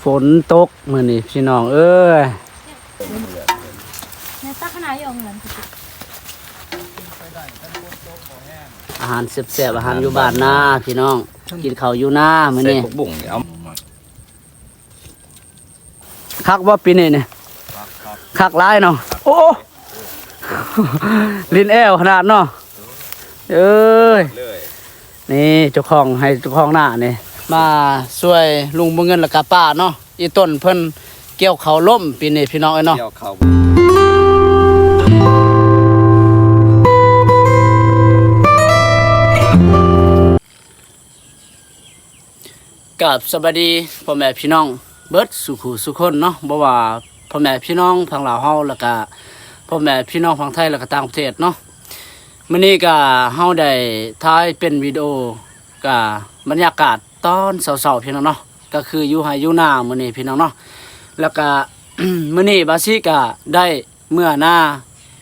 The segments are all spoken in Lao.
ຝົນຕົກມື້ນີ້ພີ່ນ້ອງເອີຍ. ແມ່ຕັກຂະໜາດຢູ່ເຮືອນ ອາຫານແຊບໆ ອາຫານຢູ່ບ້ານນາພີ່ນ້ອງ ກິນເຂົ້າຢູ່ນາມື້ນີ້. ໃສ່ຜັກບຸ້ງນີ້ເອົາ ຄັກບໍ່ປີນີ້ນີ້? ຄັກໆ ຄັກຫຼາຍເນາະ. ໂອ້ ຫຼິ້ນແອວຂະໜາດເນາະ. ເອີຍ ເລີຍ ນີ້ເຈົ້າຂອງໄຮ່ເຈົ້າຂອງນານີ້ ມາຊ່ວຍລຸງບົວເງິນແລ້ວກະປ້າເນາະ. ອີຕົ້ນເພິ່ນກ່ຽວເຂົ້າລົ້ມປີນີ້ພີ່ນ້ອງເອີຍເນາະ. ກ່ຽວເຂົ້າ ກາບສະບາຍດີພໍ່ແມ່ພີ່ນ້ອງເບິດສູ່ຜູ້ສູ່ຄົນເນາະ, ບໍ່ວ່າພໍ່ແມ່ພີ່ນ້ອງຝັ່ງລາວເຮົາ ແລ້ວກະພໍ່ແມ່ພີ່ນ້ອງຝັ່ງໄທ ແລ້ວກະຕ່າງປະເທດເນາະ. ມື້ນີ້ກະເຮົາໄດ້ຖ່າຍເປັນວິດີໂອ ກະບັນຍາກາດຕອນເຊົ້າໆ ພີ່ນ້ອງເນາະ, ກະຄືຢູ່ໄຮ່ຢູ່ນາມື້ນີ້ພີ່ນ້ອງເນາະ. ແລ້ວກະ ມື້ນີ້ບາຊີກະໄດ້ ເມືອນາ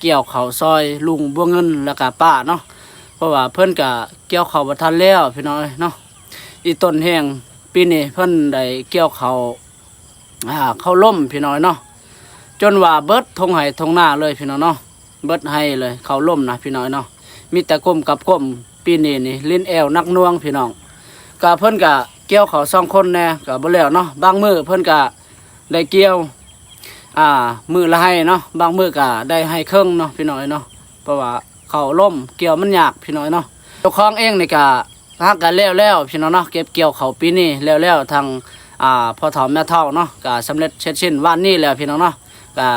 ກ່ຽວເຂົ້າຊ່ອຍລຸງບົວເງິນ ແລ້ວກະປ້າເນາະ, ເພາະວ່າເພິ່ນກະກ່ຽວເຂົ້າບໍ່ທັນແລ້ວພີ່ນ້ອງເອີຍເນາະ. ອີຕົ້ນແຮງປີນີ້ເພິ່ນໄດ້ກ່ຽວເຂົ້າ ອ່າ ເຂົ້າລົ້ມພີ່ນ້ອງເອີຍເນາະ, ຈົນວ່າເບິດທົ່ງໄຮ່ທົ່ງນາເລີຍພີ່ນ້ອງເນາະ, ເບິດໄຮ່ເລີຍ ເຂົ້າລົ້ມນະພີ່ນ້ອງເອີຍເນາະ. ມີແຕ່ກົ້ມກັບກົ້ມ ປີນີ້ນີ້ຫຼິ້ນແອວໜັກໜ່ວງພີ່ນ້ອງ. ກະເພິ່ນກະກ່ຽວເຂົ້າສອງຄົນແດ່ ກະບໍ່ແລ້ວເນາະ, ບາງມື້ເພິ່ນກະ ໄດ້ກ່ຽວ ອ່າ ມື້ລະໄຮ່ເນາະ, ບາງມື້ກະໄດ້ໄຮ່ເຄິ່ງເນາະພີ່ນ້ອງເອີຍເນາະ, ເພາະວ່າເຂົ້າລົ້ມກ່ຽວມັນຍາກພີ່ນ້ອງເອີຍເນາະ. ເຈົ້າຂອງເອງນີ້ກະຫາກະແລ້ວໆ ພີ່ນ້ອງເນາະ, ເກັບກ່ຽວເຂົ້າປີນີ້ແລ້ວໆ ທາງ ອ່າ ພໍ່ເຖົ້າແມ່ເຖົ້າເນາະ ກະສຳເລັດເສັດສິ້ນວານນີ້ແລ້ວພີ່ນ້ອງເນາະ. ກະ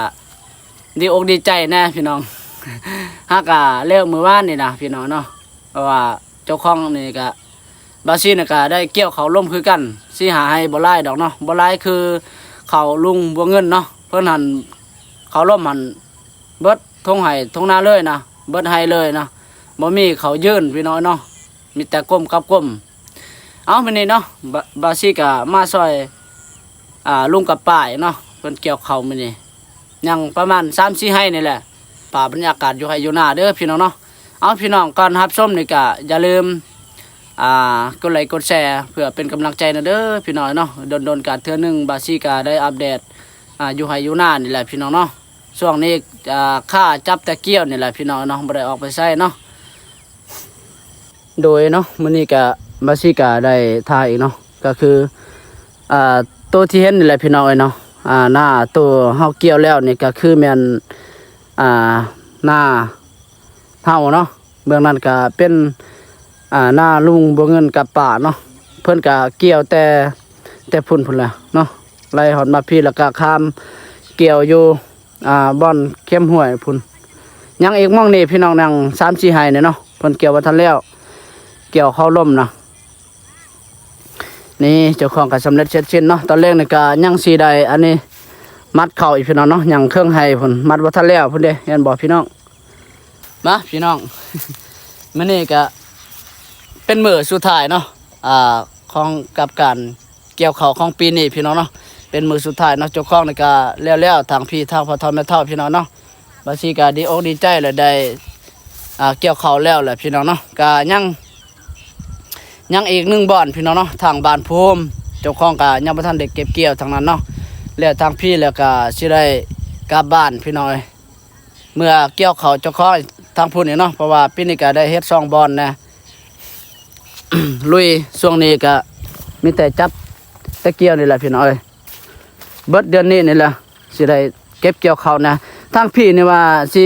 ດີອົກດີໃຈແດ່ພີ່ນ້ອງ, ຫາກະແລ້ວມື້ວານນີ້ນະພີ່ນ້ອງເນາະ. ເພາະວ່າເຈົ້າຂອງນີ້ກະ ບາຊີນະກະໄດ້ກ່ຽວເຂົ້າລົ້ມຄືກັນ ສີ່ຫ້າໄຮ່ ບໍ່ຫຼາຍດອກເນາະ, ບໍ່ຫຼາຍຄືເຂົ້າລຸງບົວເງິນເນາະ. ເພິ່ນຫັ້ນເຂົ້າລົ້ມຫັ້ນເບິດທົ່ງໄຮ່ທົ່ງນາເລີຍນະ, ເບິດໄຮ່ເລີຍນະ, ບໍ່ມີເຂົ້າຢືນພີ່ນ້ອງເນາະ, ມີແຕ່ກົ້ມກັບກົ້ມ. ເອົາ ມື້ນີ້ເນາະ ບາ ບາຊີກະມາຊ່ອຍ ອ່າ ລຸງກັບປ້າເນາະ, ເພິ່ນກ່ຽວເຂົ້າມື້ນີ້ ຍັງປະມານສາມສີ່ໄຮ່ນີ້ແຫຼະ. ພາບບັນຍາກາດຢູ່ໄຮ່ຢູ່ນາເດີພີ່ນ້ອງເນາະ. ເອົາ ພີ່ນ້ອງ ກ່ອນຮັບຊົມນີ້ກະຢ່າລືມ ອ່າ ກົດໄລກົດແຊ ເພື່ອເປັນກຳລັງໃຈນະເດີພີ່ນ້ອງເນາະ. ດົນໆກະເທື່ອໜຶ່ງ ບາຊີກະໄດ້ອັບເດດ ອ່າ ຢູ່ໄຮ່ຢູ່ນານີ້ແຫຼະພີ່ນ້ອງເນາະ. ຊ່ວງນີ້ ອ່າ ຄາຈັບແຕ່ກ່ຽວນີ້ແຫຼະພີ່ນ້ອງເນາະ, ບໍ່ໄດ້ອອກໄປໃສເນາະ. ໂດຍເນາະ ມື້ນີ້ກະ ບາຊີກະໄດ້ຖ່າຍອີກເນາະ, ກະຄື ອ່າ ໂຕທີ່ເຫັນນີ້ແຫຼະພີ່ນ້ອງເອີຍເນາະ. ອ່າ ນາໂຕເຮົາກ່ຽວແລ້ວນີ້ກະຄືແມ່ນ ອ່າ ນາເຮົາເນາະ, ເບື້ອງນັ້ນກະເປັນ ອ່າ ນາລຸງບົວເງິນກັບປ້າເນາະ. ເພິ່ນກະກ່ຽວແຕ່ ແຕ່ພຸ້ນ ພຸ້ນແຫຼະເນາະ, ໄລ່ຮອດມາພີ້ ແລ້ວກະຂ້າມກ່ຽວຢູ່ ອ່າ ບ່ອນເຂັມຫ້ວຍພຸ້ນ. ຍັງອີກໝ່ອງນີ້ພີ່ນ້ອງ ຍັງສາມສີ່ໄຮ່ນີ້ເນາະ, ເພິ່ນກ່ຽວບໍ່ທັນແລ້ວ ກ່ຽວເຂົ້າລົ້ມນະ. ນີ້ເຈົ້າຂອງກະສຳເລັດເສັດສິ້ນເນາະ. ຕອນແລກນີ້ກະຍັງຊິໄດ້ອັນນີ້ມັດເຂົ້າອີກພີ່ນ້ອງເນາະ, ຍັງເຄິ່ງໄຮ່ພຸ້ນ ມັດບໍ່ທັນແລ້ວພຸ້ນເດ້ ເຫັນບໍ່ພີ່ນ້ອງ. ມາພີ່ນ້ອງ ມື້ນີ້ກະເປັນມື້ສຸດທ້າຍເນາະ ອ່າ ຂອງກັບການກ່ຽວເຂົ້າຂອງປີນີ້ພີ່ນ້ອງເນາະ, ເປັນມື້ສຸດທ້າຍເນາະ. ເຈົ້າຂອງນີ້ກະແລ້ວໆ ທາງພີ້ ທາງພໍ່ເຖົ້າແມ່ເຖົ້າພີ່ນ້ອງເນາະ. ບາຊີກະດີອົກດີໃຈແຫຼະ ໄດ້ ອ່າ ກ່ຽວເຂົ້າແລ້ວແຫຼະພີ່ນ້ອງເນາະ. ກະຍັງ ຍັງອີກໜຶ່ງບ່ອນພີ່ນ້ອງເນາະ, ທາງບ້ານພູມ ເຈົ້າຂອງກະຍັງບໍ່ທັນໄດ້ເກັບກ່ຽວທາງນັ້ນເນາະ. ແລ້ວທາງພີ້ແລ້ວກະຊິໄດ້ກັບບ້ານພີ່ນ້ອງເອີຍ, ເມືອກ່ຽວເຂົ້າເຈົ້າຂອງທາງພຸ້ນນີ້ເນາະ, ເພາະວ່າປີນີ້ກະໄດ້ເຮັດສອງບ່ອນນະ. ລຸຍ ຊ່ວງນີ້ກະມີແຕ່ຈັບແຕ່ກ່ຽວນີ້ແຫຼະພີ່ນ້ອງເອີຍ, ເບິດເດືອນນີ້ນີ້ແຫຼະ ຊິໄດ້ເກັບກ່ຽວເຂົ້ານະ. ທາງພີ້ນີ້ວ່າຊິ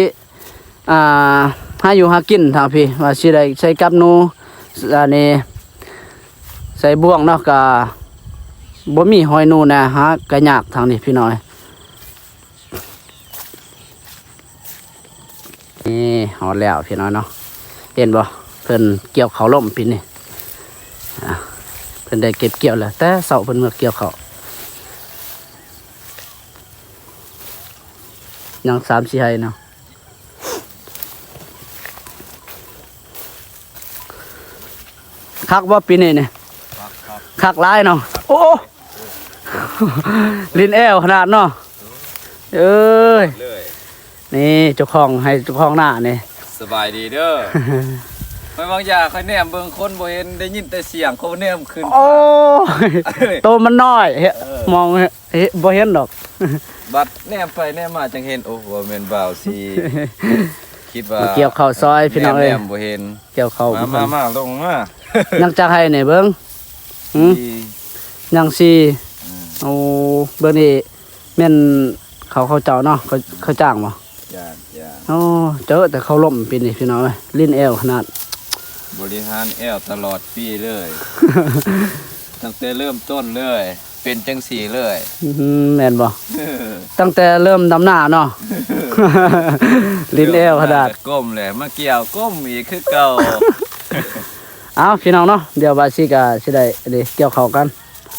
ອ່າ ຫາຢູ່ຫາກິນທາງພີ້ ວ່າຊິໄດ້ໃສ່ກັບໜູ ອັນນີ້ ໃສ່ບ່ວງເນາະ, ກະບໍ່ມີຫອຍໜູນະ, ຫາກະຍາກທາງນີ້ພີ່ນ້ອງເອີຍ. ນີ້ຮອດແລ້ວພີ່ນ້ອງເນາະ, ເຫັນບໍ່ ເພິ່ນກ່ຽວເຂົ້າລົ້ມປີນີ້. ອ່າ ເພິ່ນໄດ້ເກັບກ່ຽວແລ້ວ ແຕ່ເຊົ້າເພິ່ນເມືອກ່ຽວເຂົ້າ. ຍັງສາມສີ່ໄຮ່ເນາະ. ຄັກບໍ່ປີນີ້ນີ້? ຄັກໆ ຄັກຫຼາຍເນາະ. ໂອ້ ຫຼິ້ນແອວຂະໜາດເນາະ. ເອີຍ ເລີຍ ນີ້ເຈົ້າຂອງໄຮ່ເຈົ້າຂອງນານີ້. ສະບາຍດີເດີ. ຂ້ອຍວາງຢາ ຂ້ອຍແນມເບິ່ງຄົນບໍ່ເຫັນ ໄດ້ຍິນແຕ່ສຽງ ຄົນແນມຂຶ້ນ ໂອ້ຍ ໂຕມັນນ້ອຍ ເຮັດ ເອີ ມອງ ເຮັດ ບໍ່ເຫັນດອກ ບັດແນມໄປແນມມາຈັ່ງເຫັນ ໂອ້ ບໍ່ແມ່ນບ່າວສີ ຄິດວ່າ ມາກ່ຽວເຂົ້າຊອຍພີ່ນ້ອງເອີຍ ແນມ ແນມບໍ່ເຫັນ ກ່ຽວເຂົ້າ ມາ ມາ ມາ ລົງມາ ຍັງຈັກໄຮ່ນີ້ເບິ່ງ ຫື ສີ່ ຍັງສີ່ ອືມ ໂອ້ ເບິ່ງນີ້ ແມ່ນເຂົາ ເຂົາເຈົ້າເນາະ ເຂົາ ເຂົາຈ້າງບໍ່? ຈ້າງ ຈ້າງ ໂອ້ ເຈີແຕ່ເຂົາລົ້ມປີນີ້ພີ່ນ້ອງເອີຍ ຫຼິ້ນແອວຂະໜາດ ບໍລິຫານແອວຕະຫຼອດປີເລີຍ ຕັ້ງແຕ່ເລີ່ມຕົ້ນເລີຍ ເປັນຈັ່ງຊີ້ເລີຍ ອືມ ແມ່ນບໍ່? ເອີ ຕັ້ງແຕ່ເລີ່ມດຳນາເນາະ ຫຼິ້ນແອວຂະໜາດ ເລີ່ມດຳນາກໍກົ້ມແຫຼະ ມາກ່ຽວກົ້ມອີກຄືເກົ່າ ເອົ້າ ພີ່ນ້ອງເນາະ ດຽວບ່າວສີກໍຊິໄດ້ ອັນນີ້ ກ່ຽວເຂົ້າກັນ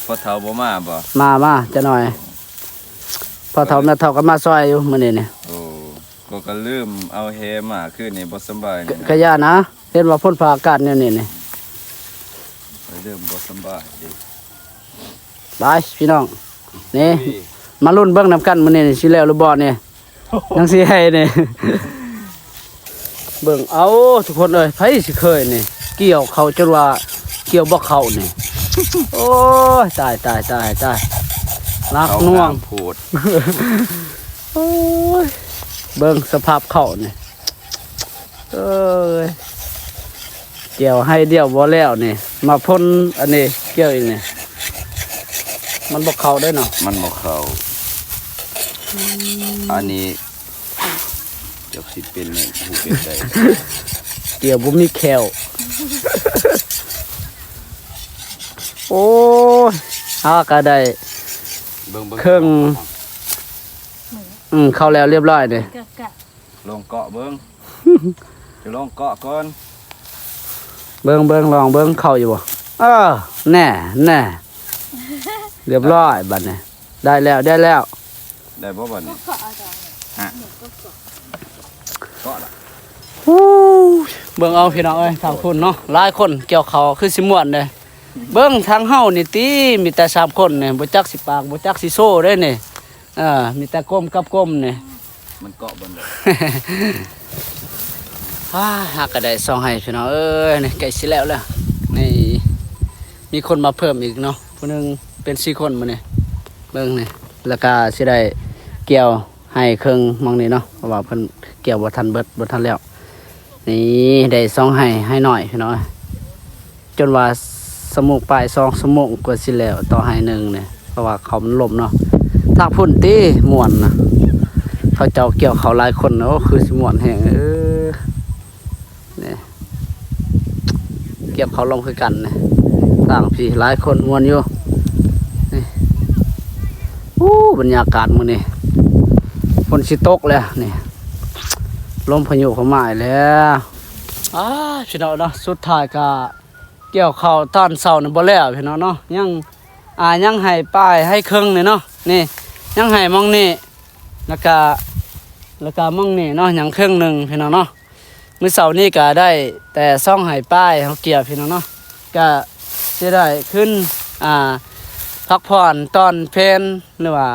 ພໍ່ເຖົ້າບໍ່ມາບໍ່? ມາ ມາຈັກໜ່ອຍ ພໍ່ເຖົ້າແມ່ເຖົ້າກໍມາຊ່ອຍຢູ່ມື້ນີ້ນີ້ ໂອ້ ກໍ ກໍລືມເອົາແຫມາ ຄືນນີ້ບໍ່ສຳບາຍ ກະ ກະຢ່ານະ ເຫັນວ່າຝົນຟ້າອາກາດແນວນີ້ນີ້ ຂ້ອຍເລີ່ມບໍ່ສຳບາຍເດ້ ໄປພີ່ນ້ອງ ນີ້ ມາລຸ້ນເບິ່ງນຳກັນມື້ນີ້ນີ້ ຊິແລ້ວຫຼືບໍ່ນີ້ ຍັງຊິໃຫ້ນີ້ ເບິ່ງເອົາທຸກຄົນເອີຍ ໃຜຊິເຄີຍນີ້ ກ່ຽວເຂົ້າຈົນວ່າກ່ຽວບໍ່ເຂົ້ານີ້ ໂອ້ຍ ຕາຍ ຕາຍ ຕາຍ ຕາຍ ໜັກໜ່ວງ ເຂົ້າງາມໂພດ ໂອ້ຍ ເບິ່ງສະພາບເຂົ້ານີ້ ເອີຍ ກ່ຽວໄຮ່ດຽວບໍ່ແລ້ວນີ້ ມາພົ່ນອັນນີ້ ກ່ຽວອີກນີ້ ມັນບໍ່ເຂົ້າເດ້ເນາະ ມັນບໍ່ເຂົ້າ ອັນນີ້ ຈັກຊິເປັນແນວ ຮູ້ເປັນໄດ ກ່ຽວບໍ່ມີແຂ້ວ ໂອ້ຍ ຫາກະໄດ້ ເບິ່ງ ເບິ່ງ ເຄິ່ງ ອືມ ເຂົ້າແລ້ວລຽບຮ້ອຍເດ້ ກະ ກະ ລອງເກາະເບິ່ງ ຈະລອງເກາະກ່ອນ ເບິ່ງ ເບິ່ງ ລອງເບິ່ງ ເຂົ້າຢູ່ບໍ່? ເອີ ແນ່ ແນ່ ລຽບຮ້ອຍບັດນີ້ ໄດ້ແລ້ວ ໄດ້ແລ້ວ ໄດ້ບໍ່ບັດນີ້? ຮະ ເກາະລະ ໂອ້ຍ ເບິ່ງເອົາພີ່ນ້ອງເອີຍ ທາງພຸ້ນເນາະ ຫຼາຍຄົນກ່ຽວເຂົ້າຄືຊິມ່ວນເດ້ ເບິ່ງທາງເຮົານີ້ຕິ ມີແຕ່ສາມຄົນນີ້ ບໍ່ຈັກຊິປາກ ບໍ່ຈັກຊິໂຊເດ້ນີ້ ເອີ ມີແຕ່ກົ້ມກັບກົ້ມນີ້ ມັນເກາະບໍ່ໄດ້ ອາ ຫາກະໄດ້ສອງໄຮ່ພີ່ນ້ອງເອີຍ ນີ້ໃກ້ຊິແລ້ວແລ້ວ ນີ້ ມີຄົນມາເພີ່ມອີກເນາະ ຜູ້ໜຶ່ງເປັນສີ່ຄົນມື້ນີ້ ເບິ່ງນີ້ ແລ້ວກະຊິໄດ້ກ່ຽວໄຮ່ເຄິ່ງໝ່ອງນີ້ເນາະ ເພາະວ່າເພິ່ນກ່ຽວບໍ່ທັນເບິດ ບໍ່ທັນແລ້ວ ນີ້ ໄດ້ສອງໄຮ່ ໄຮ່ນ້ອຍພີ່ນ້ອງເອີຍ ຈົນວ່າຊົ່ວໂມງປາຍ ສອງຊົ່ວໂມງກວ່າຊິແລ້ວ ຕໍ່ໄຮ່ໜຶ່ງນີ້ ເພາະວ່າເຂົາມັນລົ້ມເນາະ ທາງພຸ້ນຕິມ່ວນນະ ເຂົາເຈົ້າກ່ຽວເຂົ້າຫຼາຍຄົນ ໂອ້ ຄືຊິມ່ວນແຮງ ເອີ ນີ້ ກ່ຽວເຂົ້າລົງຄືກັນນີ້ ທາງພີ້ຫຼາຍຄົນມ່ວນຢູ່ ນີ້ ໂອ້ ບັນຍາກາດມື້ນີ້ ຝົນຊິຕົກແລ້ວນີ້ ລົມພາຍຸເຂົ້າມາອີກແລ້ວ ອ້າ ພີ່ນ້ອງເນາະ ສຸດທ້າຍກະ ກ່ຽວເຂົ້າຕອນເຊົ້ານີ້ບໍ່ແລ້ວພີ່ນ້ອງເນາະ ຍັງ ອ່າ ຍັງໄຮ່ປາຍ ໄຮ່ເຄິ່ງນີ້ເນາະ ນີ້ ຍັງໄຮ່ໝ່ອງນີ້ ແລ້ວກະ ແລ້ວກະໝ່ອງນີ້ເນາະ ຍັງເຄິ່ງໜຶ່ງພີ່ນ້ອງເນາະ ມື້ເຊົ້ານີ້ກະໄດ້ແຕ່ສອງໄຮ່ປາຍ ເຮົາກ່ຽວພີ່ນ້ອງເນາະ ກະຊິໄດ້ຂຶ້ນ ອ່າ ພັກຜ່ອນຕອນເພນ ຫຼືວ່າ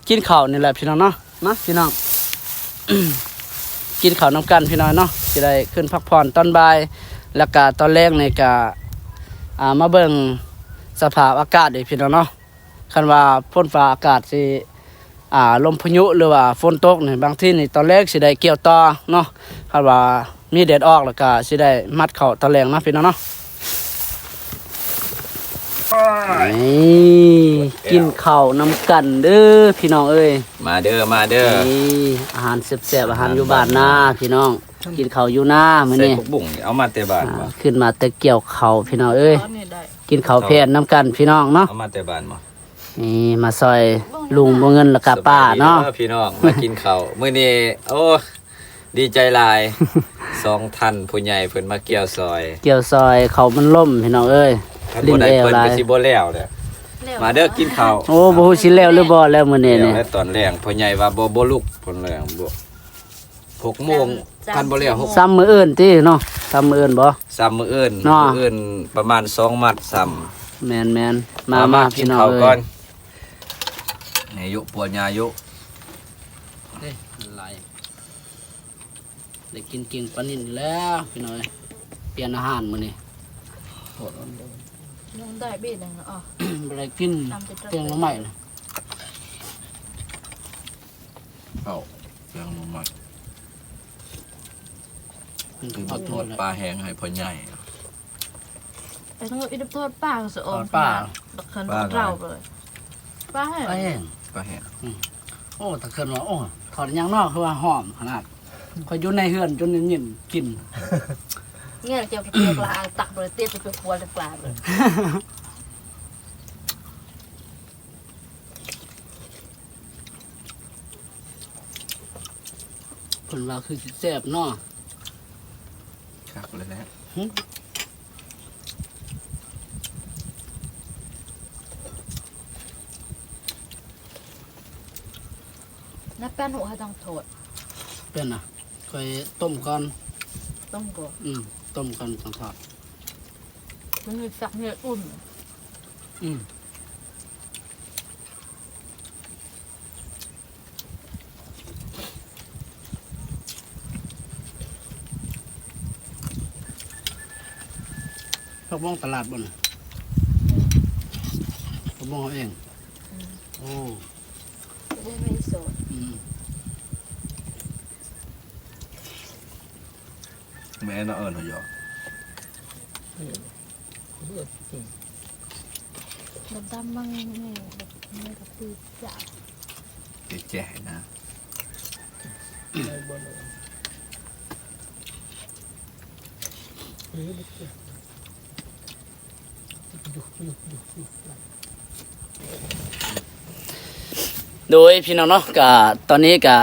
ກິນເຂົ້ານີ້ແຫຼະພີ່ນ້ອງເນາະ ມາພີ່ນ້ອງ ກິນເຂົ້ານຳກັນພີ່ນ້ອງເນາະ ຊິໄດ້ຂຶ້ນພັກຜ່ອນຕອນບ່າຍ ແລ້ວກະຕອນແລງນີ້ກະ ອ່າ ມາເບິ່ງສະພາບອາກາດອີກພີ່ນ້ອງເນາະ ຄັນວ່າຝົນຟ້າອາກາດຊິ ອ່າ ລົມພາຍຸ ຫຼືວ່າຝົນຕົກນີ້ ບາງທີນີ້ຕອນແລງຊິໄດ້ກ່ຽວຕໍ່ເນາະ ຄັນວ່າ ມີແດດອອກແລ້ວກະຊິໄດ້ມັດເຂົ້າຕອນແລງເນາະພີ່ນ້ອງເນາະ ນີ້ ກິນເຂົ້ານຳກັນເດີພີ່ນ້ອງເອີຍ ມາເດີ ມາເດີ ນີ້ ອາຫານແຊບໆ ອາຫານຢູ່ບ້ານນາພີ່ນ້ອງ ກິນເຂົ້າຢູ່ນາມື້ນີ້ ໃສ່ຜັກບຸ້ງນີ້ ເອົາມາແຕ່ບ້ານບໍ່? ຂຶ້ນມາແຕ່ກ່ຽວເຂົ້າພີ່ນ້ອງເອີຍ ກິນເຂົ້າແຜ່ນນຳກັນພີ່ນ້ອງເນາະ ເອົາມາແຕ່ບ້ານບໍ່? ນີ້ມາຊ່ອຍລຸງບໍ່ເງິນ ແລ້ວກະປ້າເນາະ ສະບາຍດີເດີພີ່ນ້ອງ ມາກິນເຂົ້າມື້ນີ້ ໂອ້ ດີໃຈຫຼາຍ ສອງທ່ານຜູ້ໃຫຍ່ເພິ່ນມາກ່ຽວຊ່ອຍ ກ່ຽວຊ່ອຍ ເຂົ້າມັນລົ້ມພີ່ນ້ອງເອີຍ ຄັນບໍ່ໄດ້ເພິ່ນກະຊິບໍ່ແລ້ວແຫຼະ ມາເດີກິນເຂົ້າ ໂອ້ ບໍ່ຮູ້ຊິແລ້ວຫຼືບໍ່ແລ້ວມື້ນີ້ນີ້ ແລ້ວຕອນແລງ ພໍ່ໃຫຍ່ວ່າບໍ່ ບໍ່ລຸກ ເພິ່ນແລ້ວ ຫົກໂມງ ຄັນບໍ່ແລ້ວຫົກ ຊ້ຳມື້ອື່ນຕິເນາະ ຊ້ຳມື້ອື່ນບໍ່ ຊ້ຳມື້ອື່ນ ມື້ອື່ນປະມານສອງມັດຊ້ຳ ແມ່ນໆ ມາ ມາ ມາ ພີ່ນ້ອງເອີຍ ກິນເຂົ້າກ່ອນ ໃຫ້ຍຸປົວຍາຍຸ ເອີຍ ໄດ້ກິນເກັ່ງປານິນແລ້ວພີ່ນ້ອງເອີຍ ປ່ຽນອາຫານມື້ນີ້ ຍັງໄດ້ບີນະ ບໍ່ໄດ້ກິນແກງໜໍ່ໄມ້ນະ ເຂົ້າແກງໜໍ່ໄມ້ ກິນທອດປາແຫ້ງໃຫ້ພໍ່ໃຫຍ່ ໄປທາງອີ່ທອດປາສະອອມ ທອດປາ ບັກຄັນເຈົ້າເລີຍ ປາແຫ້ງ ປາແຫ້ງ ປາແຫ້ງ ອືມ ໂອ້ ຕາເຄີນວ່າ ໂອ້ ທອດຫຍັງເນາະ ຄືວ່າຫອມຂະໜາດ ຂ້ອຍຢູ່ໃນເຮືອນຈົນໄດ້ຍິນກິ່ນ ແງ່ເຈົ້າໄປເກັບລາ ຕັກບໍ່ໄດ້ ເຕະໄປຄົວແຕ່ປາເລີຍ ເພິ່ນວ່າຄືຊິແຊບເນາະ ຄັກເລີຍແຫຼະ ຫຶ ນັບແປ້ນຫົວເຮົາຕ້ອງໂທດ ເປັນນະ ຂ້ອຍຕົ້ມກ່ອນ ຕົ້ມກ່ອນ ອືມ ຕົ້ມກ່ອນຈັ່ງທອດ ມັນມີສັກເນື້ອອຸ່ນ ອືມ. ຜັກບົ້ງຕະຫຼາດບໍ່ນະ? ຜັກບົ້ງເຮົາເອງ. ອືມ ໂອ້ ຜັກບົ້ງແມ່ອີສອນ. ອືມ. ແມ່ນເນາະ ເອີ້ນເຮົາຢອກ ດຳໆ ມັນແມ່ ແມ່ກະຕີຈາກ ແຈະໆ ນະ ໂດຍ ພີ່ນ້ອງເນາະ ກະຕອນນີ້ກະ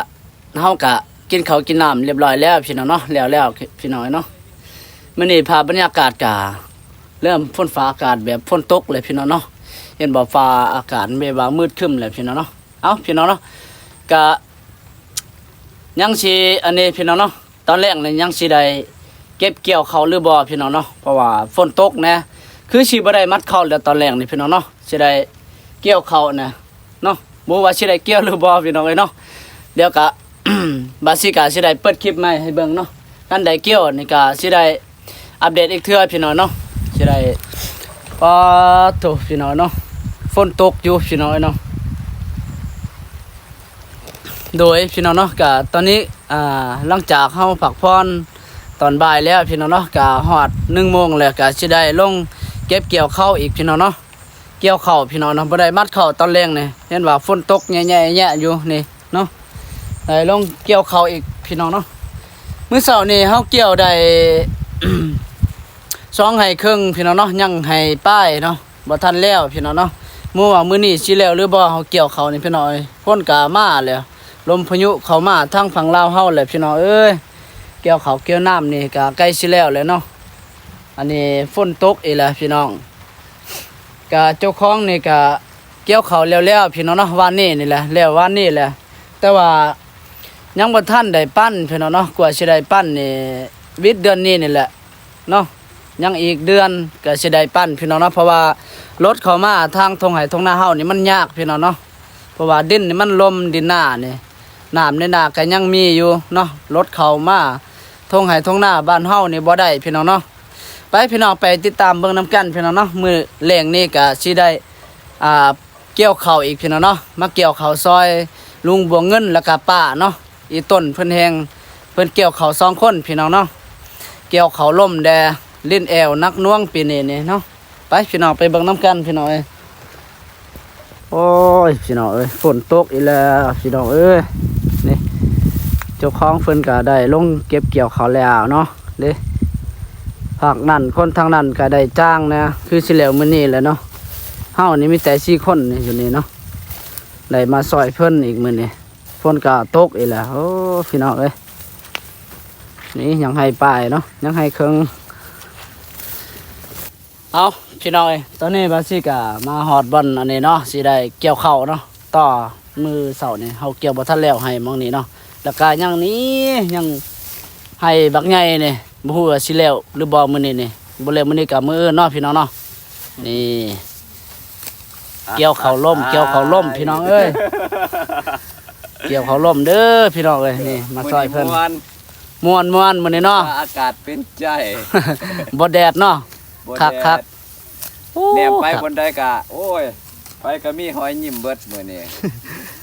ເຮົາກະກິນເຂົ້າກິນນ້ຳລຽບຮ້ອຍແລ້ວ ພີ່ນ້ອງເນາະ ແລ້ວໆ ພີ່ນ້ອງເອີຍເນາະ. ມື້ນີ້ພາບບັນຍາກາດກະເລີ່ມຝົນຟ້າອາກາດແບບຝົນຕົກແລ້ວ ພີ່ນ້ອງເນາະ ເຫັນບໍ່ ຟ້າອາກາດແບບວ່າມືດຄຶ້ມແລ້ວ ພີ່ນ້ອງເນາະ. ເອົ້າ ພີ່ນ້ອງເນາະ ກະຍັງຊິ ອັນນີ້ ພີ່ນ້ອງເນາະ ຕອນແລງນີ້ຍັງຊິໄດ້ເກັບກ່ຽວເຂົ້າຫຼືບໍ່ ພີ່ນ້ອງເນາະ ເພາະວ່າຝົນຕົກແດ່ ຄືຊິບໍ່ໄດ້ມັດເຂົ້າແລ້ວຕອນແລງນີ້ ພີ່ນ້ອງເນາະ. ຊິໄດ້ກ່ຽວເຂົ້ານະເນາະ ບໍ່ຮູ້ວ່າຊິໄດ້ກ່ຽວຫຼືບໍ່ ພີ່ນ້ອງເອີຍເນາະ. ດຽວກະ ບາຊິກະຊິໄດ້ເປີດຄລິບໃໝ່ໃຫ້ເບິ່ງເນາະ ຄັນໄດ້ກ່ຽວນີ້ກະຊິໄດ້ອັບເດດອີກເທື່ອ ພີ່ນ້ອງເນາະ ຊິໄດ້ ປາໂທ້ ພີ່ນ້ອງເນາະ ຝົນຕົກຢູ່ ພີ່ນ້ອງເອີຍເນາະ. ໂດຍ ພີ່ນ້ອງເນາະ ກະຕອນນີ້ ອ່າ ຫຼັງຈາກເຮົາພັກຜ່ອນຕອນບ່າຍແລ້ວ ພີ່ນ້ອງເນາະ ກະຮອດໜຶ່ງໂມງແລ້ວ ກະຊິໄດ້ລົງເກັບກ່ຽວເຂົ້າອີກ ພີ່ນ້ອງເນາະ. ກ່ຽວເຂົ້າ ພີ່ນ້ອງເນາະ ບໍ່ໄດ້ມັດເຂົ້າຕອນແລງນີ້ ເຫັນວ່າຝົນຕົກແຍະໆ ຢູ່ນີ້ເນາະ ໄດ້ລົງກ່ຽວເຂົ້າອີກ ພີ່ນ້ອງເນາະ. ມື້ເຊົ້ານີ້ເຮົາກ່ຽວໄດ້ ສອງໄຮ່ເຄິ່ງ ພີ່ນ້ອງເນາະ ຍັງໄຮ່ປາຍເນາະ ບໍ່ທັນແລ້ວ ພີ່ນ້ອງເນາະ. ບໍ່ຮູ້ວ່າມື້ນີ້ຊິແລ້ວຫຼືບໍ່ ເຮົາກ່ຽວເຂົ້ານີ້ ພີ່ນ້ອງເອີຍ ຝົນກະມາແລ້ວ ລົມພາຍຸເຂົ້າມາທາງຝັ່ງລາວເຮົາແຫຼະ ພີ່ນ້ອງເອີຍ. ກ່ຽວເຂົ້າກ່ຽວນ້ຳນີ້ກະໃກ້ຊິແລ້ວແລ້ວເນາະ ອັນນີ້ຝົນຕົກອີກແລ້ວ ພີ່ນ້ອງ. ກະເຈົ້າຂອງນີ້ກະກ່ຽວເຂົ້າແລ້ວໆ ພີ່ນ້ອງເນາະ ວານນີ້ນີ້ແຫຼະ ແລ້ວວານນີ້ແຫຼະ ແຕ່ວ່າຍັງບໍ່ທັນໄດ້ປັ້ນ ພີ່ນ້ອງເນາະ. ກວ່າຊິໄດ້ປັ້ນນີ້ ວິດເດືອນນີ້ນີ້ແຫຼະເນາະ ຍັງອີກເດືອນກະຊິໄດ້ປັ້ນ ພີ່ນ້ອງເນາະ ເພາະວ່າລົດເຂົ້າມາທາງທົ່ງໄຮ່ທົ່ງນາເຮົານີ້ມັນຍາກ ພີ່ນ້ອງເນາະ ເພາະວ່າດິນນີ້ມັນລົມ ດິນນານີ້ ນ້ຳໃນນາກະຍັງມີຢູ່ເນາະ ລົດເຂົ້າມາທົ່ງໄຮ່ທົ່ງນາບ້ານເຮົານີ້ບໍ່ໄດ້ ພີ່ນ້ອງເນາະ. ໄປ ພີ່ນ້ອງ ໄປຕິດຕາມເບິ່ງນຳກັນ ພີ່ນ້ອງເນາະ. ມື້ແລງນີ້ກະຊິໄດ້ ອ່າ ກ່ຽວເຂົ້າອີກ ພີ່ນ້ອງເນາະ ມາກ່ຽວເຂົ້າຊ່ອຍລຸງບົວເງິນ ແລ້ວກະປ້າເນາະ ອີຕົ້ນເພິ່ນແຮງ ເພິ່ນກ່ຽວເຂົ້າສອງຄົນ ພີ່ນ້ອງເນາະ. ກ່ຽວເຂົ້າລົ້ມແດ່ ຫຼິ້ນແອວໜັກໜ່ວງປີນີ້ນີ້ເນາະ. ໄປ ພີ່ນ້ອງ ໄປເບິ່ງນຳກັນ ພີ່ນ້ອງເອີຍ. ໂອ້ຍ ພີ່ນ້ອງເອີຍ ຝົນຕົກອີກແລ້ວ ພີ່ນ້ອງເອີຍ. ນີ້ ເຈົ້າຂອງເພິ່ນກະໄດ້ລົງເກັບກ່ຽວເຂົ້າແລ້ວເນາະ ເດ້ ພາກນັ້ນ ຄົນທາງນັ້ນກະໄດ້ຈ້າງນະ ຄືຊິແລ້ວມື້ນີ້ແຫຼະເນາະ. ເຮົານີ້ມີແຕ່ສີ່ຄົນນີ້ຢູ່ນີ້ເນາະ ໄດ້ມາຊ່ອຍເພິ່ນອີກມື້ນີ້. ຝົນກະຕົກອີກແລ້ວ ໂອ້ ພີ່ນ້ອງເອີຍ. ນີ້ຍັງໄຮ່ປາຍເນາະ ຍັງໄຮ່ເຄິ່ງ. ເອົາ ພີ່ນ້ອງເອີຍ ຕອນນີ້ບາຊິກະມາຮອດບ່ອນອັນນີ້ເນາະ ຊິໄດ້ກ່ຽວເຂົ້າເນາະ ຕໍ່ມື້ເຊົ້ານີ້ ເຮົາກ່ຽວບໍ່ທັນແລ້ວໄຮ່ໝ່ອງນີ້ເນາະ ແລ້ວກະຍັງນີ້ ຍັງໄຮ່ບັກໃຫຍ່ນີ້ ບໍ່ຮູ້ວ່າຊິແລ້ວຫຼືບໍ່ມື້ນີ້ນີ້ ບໍ່ແລ້ວມື້ນີ້ກະມື້ອື່ນເນາະ ພີ່ນ້ອງເນາະ. ນີ້ ກ່ຽວເຂົ້າລົ້ມ ກ່ຽວເຂົ້າລົ້ມ ພີ່ນ້ອງເອີຍ ກ່ຽວເຂົ້າລົ້ມເດີ ພີ່ນ້ອງເອີຍ. ນີ້ ມາຊ່ອຍເພິ່ນ ມື້ນີ້ມ່ວນ ມ່ວນໆ ມື້ນີ້ເນາະ ຟ້າອາກາດເປັນໃຈ ບໍ່ແດດເນາະ ບໍ່ແດດ ຄັກໆ ໂອ້ ແນມໄປ ຄັກ ບ່ອນໃດກະ ໂອ້ຍ ໃຜກໍມີຮອຍຍິ້ມເບິດມື້ນີ້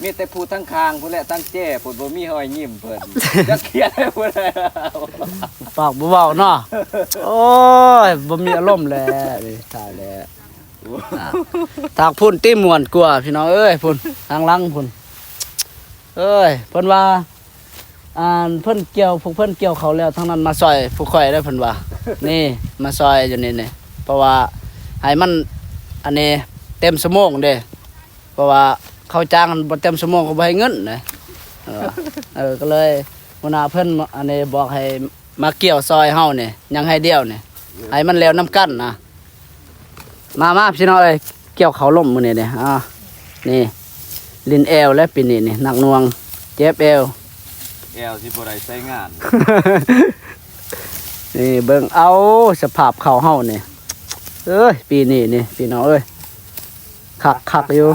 ມີແຕ່ຜູ້ທາງຂ້າງພຸ້ນແຫຼະ ທາງແຈພຸ້ນ ບໍ່ມີຮອຍຍິ້ມເພິ່ນ ຈັກຄຽດໃຫ້ຜູ້ໃດ ປາກບໍ່ເວົ້າເນາະ ໂອ້ຍ ບໍ່ມີອາລົມແຫຼະ ນີ້ຕາຍແລ້ວ ອ່າ ທາງພຸ້ນຕິມ່ວນກວ່າ ພີ່ນ້ອງເອີຍ ພຸ້ນ ທາງຫຼັງພຸ້ນ ເອີຍ ເພິ່ນວ່າ ອ່າ ເພິ່ນກ່ຽວ ພວກເພິ່ນກ່ຽວເຂົ້າແລ້ວ ທາງນັ້ນມາຊ່ອຍພວກຂ້ອຍເດີ ເພິ່ນວ່າ ນີ້ ມາຊ່ອຍຢູ່ນີ້ ນີ້ ເພາະວ່າໃຫ້ມັນ ອັນນີ້ ເຕັມຊົ່ວໂມງເດ້ ເພາະວ່າເຂົ້າຈ້າງຫັ້ນບໍ່ເຕັມຊົ່ວໂມງ ເຂົາບໍ່ໃຫ້ເງິນນະ ເອີ ເອີ ກໍເລີຍຫົວໜ້າເພິ່ນ ອັນນີ້ ບອກໃຫ້ມາກ່ຽວຊ່ອຍເຮົານີ້ ຍັງໄຮ່ດຽວນີ້ ໃຫ້ມັນແລ້ວນຳກັນນະ. ມາ ມາ ພີ່ນ້ອງເອີຍ ກ່ຽວເຂົ້າລົມມື້ນີ້ເດ້ ອ່າ ນີ້ ຫຼິ້ນແອວແລ້ວປີນີ້ນີ້ ໜັກໜ່ວງ ເຈັບແອວ ແອວຊິບໍ່ໄດ້ໃຊ້ງານ ນີ້ເບິ່ງເອົາ ສະພາບເຂົ້າເຮົານີ້ ເອີຍ ປີນີ້ນີ້ ພີ່ນ້ອງເອີຍ ຄັກ ຄັກຢູ່.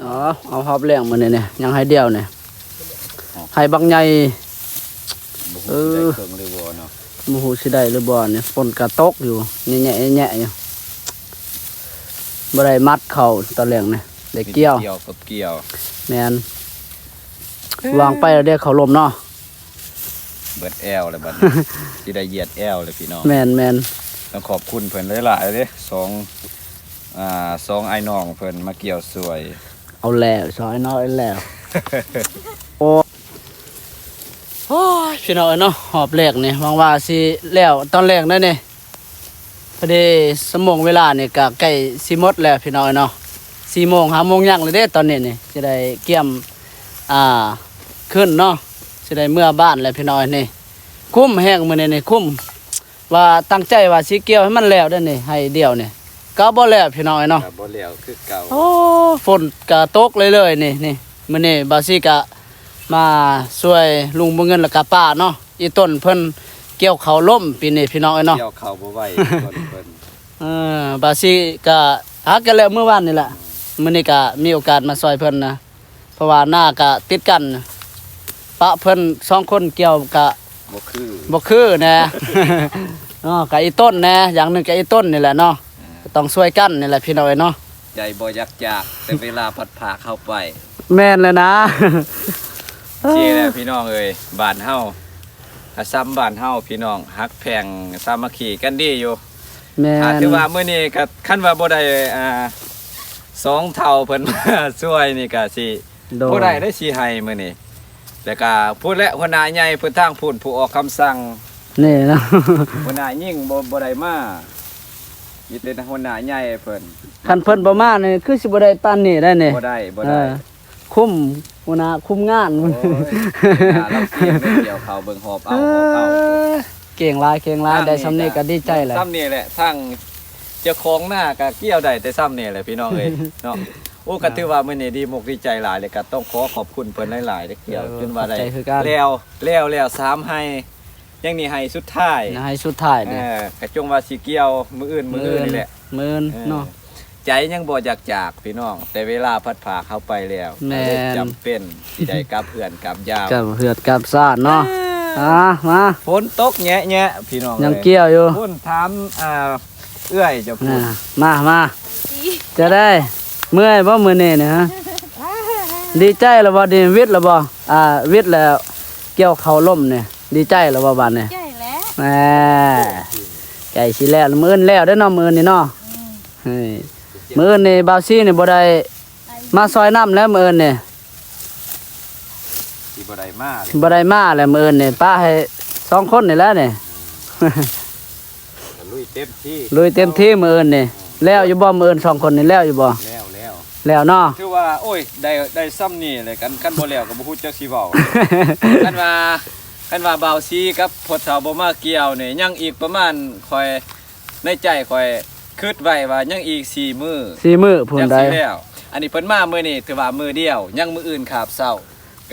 ອໍ ເອົາຮອບແລ້ງມື້ນີ້ນີ້ ຍັງໄຮ່ດຽວນີ້ ອໍ ໄຮ່ບັກໃຫຍ່ ບໍ່ຮູ້ຊິໄດ້ເຄິ່ງຫຼືບໍ່ເນາະ ບໍ່ຮູ້ຊິໄດ້ຫຼືບໍ່ນີ້ ຝົນກະຕົກຢູ່ ແຍະໆ ແຍະໆ ຢູ່ ບໍ່ໄດ້ມັດເຂົ້າຕອນແລງນີ້ ໄດ້ກ່ຽວ ມີແຕ່ກ່ຽວກັບກ່ຽວ ແມ່ນ ວາງໄປແລ້ວເດ້ເຂົ້າລົມເນາະ. ເບິດແອວແລ້ວບັດນີ້ ຊິໄດ້ຢຽດແອວແລ້ວພີ່ນ້ອງ ແມ່ນໆ ຕ້ອງຂອບຄຸນເພິ່ນຫຼາຍໆເດ້ ສອງ ອ່າ ສອງອ້າຍນ້ອງເພິ່ນມາກ່ຽວຊ່ວຍ ເອົາແລ້ວ ສອງອ້າຍນ້ອງເອົາແລ້ວ ໂອ້ ໂອ້ຍ ພີ່ນ້ອງເອີຍເນາະ ຮອບແລກນີ້ ຫວັງວ່າຊິແລ້ວຕອນແລງໄດ້ນີ້ ພໍດີຊົ່ວໂມງເວລານີ້ກໍໃກ້ຊິໝົດແລ້ວພີ່ນ້ອງເອີຍເນາະ ສີ່ໂມງ ຫ້າໂມງຍັງແລ້ວເດ້ຕອນນີ້ນີ້ ຊິໄດ້ກຽມ ອ່າ ຂຶ້ນເນາະ ຊິໄດ້ເມືອບ້ານແລ້ວພີ່ນ້ອງເອີຍນີ້ ຄຸ້ມແຮງມື້ນີ້ນີ້ ຄຸ້ມ ວ່າຕັ້ງໃຈວ່າຊິກ່ຽວໃຫ້ມັນແລ້ວເດ້ນີ້ ໄຮ່ດຽວນີ້ ກໍບໍ່ແລ້ວພີ່ນ້ອງເອີຍເນາະ ກໍບໍ່ແລ້ວຄືເກົ່າ ໂອ້ ຝົນກໍຕົກເລື້ອຍໆ ນີ້ ນີ້ ມື້ນີ້ບ່າວຊີກໍມາຊ່ວຍລຸງບຸນເງິນ ແລ້ວກໍປ້າເນາະ ອີ່ຕົ້ນເພິ່ນກ່ຽວເຂົ້າລົ້ມປີນີ້ພີ່ນ້ອງເອີຍເນາະ ກ່ຽວເຂົ້າບໍ່ໄຫວ ອີ່ຕົ້ນເພິ່ນ ເອີ ບ່າວຊີກໍຫາກັນແລ້ວມື້ວານນີ້ແຫຼະ ມື້ນີ້ກໍມີໂອກາດມາຊ່ອຍເພິ່ນນະ ເພາະວ່ານາກໍຕິດກັນ ປະເພິ່ນສອງຄົນກ່ຽວກໍບໍ່ຄື ບໍ່ຄືແດ່ ເນາະ ກໍອີ່ຕົ້ນແດ່ ຢ່າງໜຶ່ງກໍອີ່ຕົ້ນນີ້ແຫຼະເນາະ ເອີ ກໍຕ້ອງຊ່ວຍກັນນີ້ແຫຼະພີ່ນ້ອງເອີຍເນາະ ໃຈບໍ່ຢາກຈາກ ແຕ່ເວລາພັດພາເຮົາໄປ ແມ່ນແລ້ວນະ ຊີ້ແຫຼະພີ່ນ້ອງເອີຍ ບ້ານເຮົາ ອາ ຊຳບ້ານເຮົາພີ່ນ້ອງ ຮັກແພງສາມັກຄີກັນດີຢູ່ ແມ່ນ ອ່າ ຖືວ່າມື້ນີ້ກໍຄັນວ່າບໍ່ໄດ້ ອ່າ ສອງເຖົ້າເພິ່ນມາຊ່ວຍນີ້ກໍຊິ ໂດຍ ບໍ່ໄດ້ເດ້ ຊິໃຫ້ມື້ນີ້ ແລ້ວກໍພຸ້ນແຫຼະ ຫົວໜ້າໃຫຍ່ເພິ່ນທາງພຸ້ນ ຜູ້ອອກຄຳສັ່ງ ນີ້ເນາະ ຫົວໜ້າຍິງບໍ່ ບໍ່ໄດ້ມາ ມີແຕ່ຫົວໜ້າໃຫຍ່ເພິ່ນ ຄັນເພິ່ນບໍ່ມານີ້ ຄືຊິບໍ່ໄດ້ປານນີ້ໄດ໋ນີ້ ບໍ່ໄດ້ ບໍ່ໄດ້ ເອີ ຄຸມ ຫົວໜ້າຄຸມງານ ໂອ້ຍ ຫົວໜ້າລາວເກັ່ງເດ້ ກ່ຽວເຂົ້າເບິ່ງ ຫອບເອົາ ຫອບເອົາ ເອີ ເກັ່ງຫຼາຍ ເກັ່ງຫຼາຍ ໄດ້ຊ່ຳນີ້ກໍດີໃຈແລ້ວ ຊ່ຳນີ້ແຫຼະ ທາງເຈົ້າຂອງນາກໍກ່ຽວໄດ້ແຕ່ຊ່ຳນີ້ແຫຼະພີ່ນ້ອງເອີຍເນາະ ໂອ້ ກໍຖືວ່າມື້ນີ້ດີອົກດີໃຈຫຼາຍ ແລ້ວກໍຕ້ອງຂໍຂອບຄຸນເພິ່ນຫຼາຍໆເດ້ ກ່ຽວ ເອີ ຈົນວ່າໄດ້ ແລ້ວ ແລ້ວ ແລ້ວສາມໄຮ່ ຍັງນີ້ໄຮ່ສຸດທ້າຍ ໄຮ່ສຸດທ້າຍເດ້ ເອີ ກະຈົ່ງວ່າຊິກ່ຽວມື້ອື່ນ ມື້ອື່ນນີ້ແຫຼະ ມື້ອື່ນ ເອີ ເນາະ ໃຈຍັງບໍ່ຢາກຈາກພີ່ນ້ອງ ແຕ່ເວລາພັດພາເຮົາໄປແລ້ວ ແມ່ນ ກໍເລີຍຈຳເປັນຊິໄດ້ກັບເຮືອນກັບຢາມ ກັບເຮືອນກັບຊານເນາະ ອ່າ ມາ ຝົນຕົກແຍະໆ ພີ່ນ້ອງ ຍັງກ່ຽວຢູ່ ພຸ້ນຖາມ ອ່າ ເອື້ອຍເຈົ້າພຸ້ນ ອ່າ ມາ ມາ ຈັ່ງໃດ ເມື່ອຍບໍ່ມື້ນີ້ນະ ດີໃຈແລ້ວບໍ່ ດີ ວິດແລ້ວບໍ່ ອ່າ ວິດແລ້ວ ກ່ຽວເຂົ້າລົ້ມນີ້ ດີໃຈແລ້ວບໍ່ບາດນີ້ ໃຈແລ້ວ ແໝ່ ໃກ້ຊິແລ້ວ ມື້ອື່ນແລ້ວເດ້ເນາະ ມື້ອື່ນນີ້ເນາະ ອືມ ເອີ ມື້ອື່ນນີ້ບ່າວຊີນີ້ບໍ່ໄດ້ ໄປ ມາຊ່ອຍນຳແລ້ວມື້ອື່ນນີ້ ຊິບໍ່ໄດ້ມາເລີຍ ບໍ່ໄດ້ມາແລ້ວມື້ອື່ນນີ້ ປະໃຫ້ສອງຄົນນີ້ແຫຼະນີ້ ລຸຍເຕັມທີ່ ລຸຍເຕັມທີ່ມື້ອື່ນນີ້ ແລ້ວຢູ່ບໍ່ມື້ອື່ນ ສອງຄົນນີ້ແລ້ວຢູ່ບໍ່ ແລ້ວ ແລ້ວ ແລ້ວເນາະ ຖືວ່າ ໂອ້ຍ ໄດ້ ໄດ້ຊ່ຳນີ້ແຫຼະ ຄັນ ຄັນບໍ່ແລ້ວກໍບໍ່ຮູ້ຈັກຊິເວົ້າ ຄັນວ່າ ຄັນວ່າບ່າວຊີກັບພໍ່ເຖົ້າບໍ່ມາກ່ຽວນີ້ ຍັງອີກປະມານ ຂ້ອຍ ໃນໃຈຂ້ອຍຄິດໄວ້ວ່າຍັງອີກສີ່ມື້ ສີ່ມື້ພຸ້ນ ຈັ່ງໃດ ຊິແລ້ວ ອັນນີ້ເພິ່ນມາມື້ນີ້ຖືວ່າມື້ດຽວ ຍັງມື້ອື່ນຄາບເຊົ້າ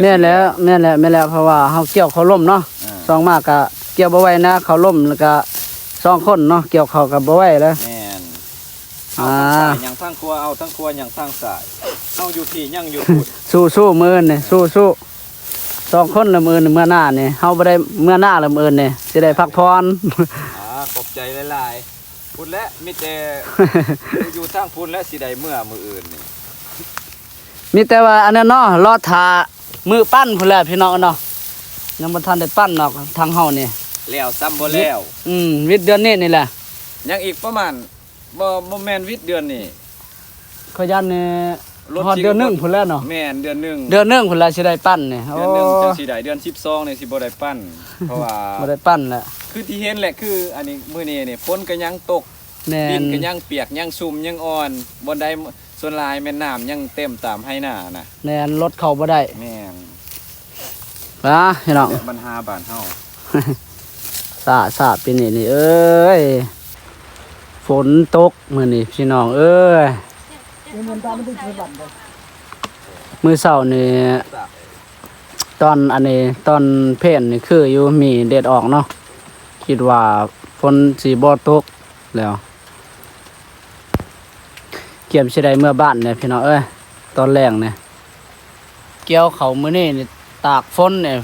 ແມ່ນແລ້ວ ແມ່ນແລ້ວ ແມ່ນແລ້ວ ເພາະວ່າເຮົາກ່ຽວເຂົ້າລົ້ມເນາະ ອ່າ ຊ່ວງມາກະກ່ຽວບໍ່ໄຫວນະ ເຂົ້າລົ້ມ ແລ້ວກະສອງຄົນເນາະ ກ່ຽວເຂົ້າກະບໍ່ໄຫວແລ້ວ ແມ່ນ ເອົາທາງຊ້າຍ ອ່າ ຫຍັງທາງຂວາ ເອົາທາງຂວາຫຍັງທາງຊ້າຍ ເຮົາຢູ່ພີ້ ຍັງຢູ່ພຸ້ນ ສູ້ໆ ມື້ອື່ນນີ້ ສູ້ໆ. ສອງຄົນລະ ມື້ອື່ນເມືອນານີ້ ເຮົາບໍ່ໄດ້ເມືອນາລະ ມື້ອື່ນນີ້ ຊິໄດ້ພັກຜ່ອນ. ອາ ຂອບໃຈຫຼາຍໆ. ພຸ້ນແຫຼະ ມີແຕ່ຢູ່ທາງພຸ້ນແຫຼະ ຊິໄດ້ເມືອມື້ອື່ນນີ້. ມີແຕ່ວ່າອັນນັ້ນເນາະ ລໍຖ້າມື້ປັ້ນພຸ້ນແຫຼະພີ່ນ້ອງເນາະ. ຍັງບໍ່ທັນໄດ້ປັ້ນດອກ ທາງເຮົານີ້ ແລ້ວຊ້ຳບໍ່ແລ້ວ. ອືມ ວິດເດືອນນີ້ນີ້ແຫຼະ. ຍັງອີກປະມານ ບໍ່ ບໍ່ແມ່ນວິດເດືອນນີ້ ຂ້ອຍຢ້ານນີ້ ຮອດເດືອນໜຶ່ງພຸ້ນແຫຼະເນາະ. ແມ່ນ ເດືອນໜຶ່ງ ເດືອນໜຶ່ງພຸ້ນແຫຼະ ຊິໄດ້ປັ້ນນີ້. ເດືອນໜຶ່ງ ໂອ້ ຈັ່ງຊິໄດ້ ເດືອນສິບສອງນີ້ຊິບໍ່ໄດ້ປັ້ນ ເພາະວ່າ ບໍ່ໄດ້ປັ້ນແຫຼະ. ຄືທີ່ເຫັນແຫຼະ ຄືອັນນີ້ ມື້ນີ້ນີ້ ຝົນກໍຍັງຕົກ. ແມ່ນ ດິນກໍຍັງປຽກ ຍັງຊຸ່ມ ຍັງອ່ອນ. ບ່ອນໃດ ສ່ວນຫຼາຍແມ່ນນ້ຳຍັງເຕັມຕາມໄຮ່ນານະ. ແມ່ນ ລົດເຂົ້າບໍ່ໄດ້. ແມ່ນ ອ່າ ພີ່ນ້ອງ ບັນຫາບ້ານເຮົາ ສາ ສາປີນີ້ນີ້ເອີຍ ຝົນຕົກມື້ນີ້ພີ່ນ້ອງເອີຍ. ມື້ເຊົ້ານີ້ ຕອນອັນນີ້ ຕອນເພນນີ້ຄືຢູ່ມີແດດອອກເນາະ ຄິດວ່າຝົນຊິບໍ່ຕົກແລ້ວ. ກຽມຊິໄດ້ເມືອບ້ານແຫຼະພີ່ນ້ອງເອີຍ ຕອນແລງນີ້. ກ່ຽວເຂົ້າມື້ນີ້ນີ້ຕາກຝົນນີ້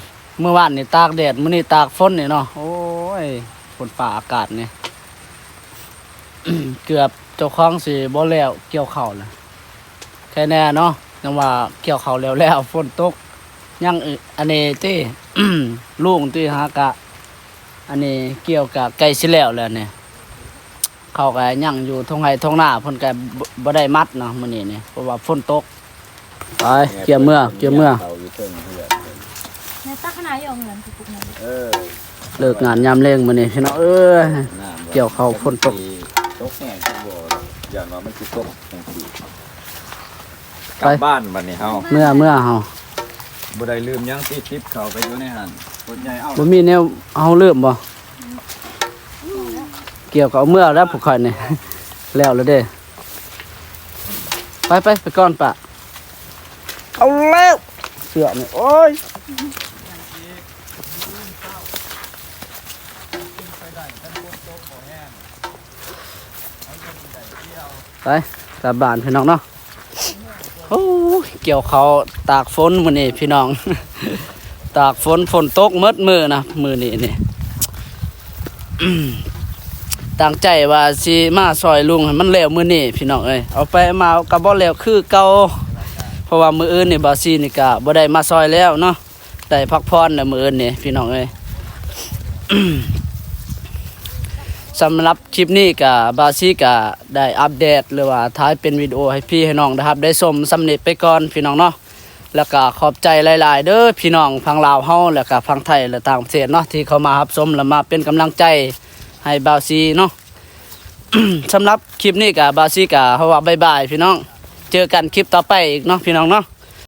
ມື້ວານນີ້ຕາກແດດ ມື້ນີ້ຕາກຝົນນີ້ເນາະ. ໂອ້ຍ ຝົນຟ້າອາກາດນີ້ ເກືອບເຈົ້າຂອງຊິບໍ່ແລ້ວກ່ຽວເຂົ້າລະ ແຄ່ແນ່ເນາະ. ຍັງວ່າກ່ຽວເຂົ້າແລ້ວໆ ຝົນຕົກ ຍັງ ອັນນີ້ຕິ ລຸງຕິ ຫາກະ ອັນນີ້ກ່ຽວກະໃກ້ຊິແລ້ວແລ້ວນີ້. ເຂົາກໍຍັງຢູ່ທົ່ງໄຮ່ທົ່ງນາ ເພິ່ນກໍບໍ່ ບໍ່ໄດ້ມັດເນາະມື້ນີ້ນີ້ ເພາະວ່າຝົນຕົກ. ໄປ ກຽມເມືອ ກຽມເມືອ ເຂົາຢູ່ເທິງເຮືອນ. ແມ່ຕັກຂະໜາດຢູ່ເຮືອນຄືປຸກນັ້ນ. ເອີ ເລີກງານຍາມແລງມື້ນີ້ພີ່ນ້ອງເອີຍ. ກ່ຽວເຂົ້າຝົນຕົກ ຕົກແຮງບໍ່ ຢ້ານວ່າມັນຊິຕົກຈັ່ງຊີ້. ໄປ ກັບບ້ານບັດນີ້ເຮົາ ເມືອ ເມືອເຮົາ ບໍ່ໄດ້ລືມຫຍັງຕິ ຕິບເຂົ້າໄປຢູ່ໃນຫັ້ນ. ຄົນໃຫຍ່ເອົາ ບໍ່ມີແນວເຮົາລືມບໍ່? ກ່ຽວກໍເອົາເມືອແລ້ວພວກຂ້ອຍນີ້ ແລ້ວແລ້ວເດ້. ໄປ ໄປ ໄປກ່ອນປະ. ເອົາແລ້ວ ເສື້ອນີ້ ໂອ້ຍ. ໄປ ກັບບ້ານພີ່ນ້ອງເນາະ. ໂອ້ຍ ກ່ຽວເຂົ້າຕາກຝົນມື້ນີ້ພີ່ນ້ອງ ຕາກຝົນ ຝົນຕົກໝົດມື້ນະມື້ນີ້ນີ້. ຕັ້ງໃຈວ່າຊິມາຊ່ອຍລຸງໃຫ້ມັນແລ້ວມື້ນີ້ພີ່ນ້ອງເອີຍ ເອົາໄປມາກໍບໍ່ແລ້ວຄືເກົ່າ ເພາະວ່າມື້ອື່ນນີ້ບ່າວຊີນີ້ກະບໍ່ໄດ້ມາຊ່ອຍແລ້ວເນາະ. ໄດ້ພັກຜ່ອນແລ້ວມື້ອື່ນນີ້ພີ່ນ້ອງເອີຍ. ສຳລັບຄລິບນີ້ກະບ່າວຊີກະໄດ້ອັບເດດ ຫຼືວ່າຖ່າຍເປັນວິດີໂອໃຫ້ພີ່ໃຫ້ນ້ອງໄດ້ຮັບໄດ້ຊົມສ່ຳນີ້ໄປກ່ອນພີ່ນ້ອງເນາະ. ແລ້ວກະຂອບໃຈຫຼາຍໆເດີພີ່ນ້ອງຝັ່ງລາວເຮົາ ແລ້ວກະຝັ່ງໄທ ແລະ ຕ່າງປະເທດເນາະ ທີ່ເຂົ້າມາຮັບຊົມ ແລະ ມາເປັນກຳລັງໃຈໃຫ້ບ່າວຊີເນາະ. ສຳລັບຄລິບນີ້ກະບ່າວຊີກະເວົ້າວ່າບາຍບາຍພີ່ນ້ອງ ເຈີກັນຄລິບຕໍ່ໄປອີກເນາະພີ່ນ້ອງເນາະ.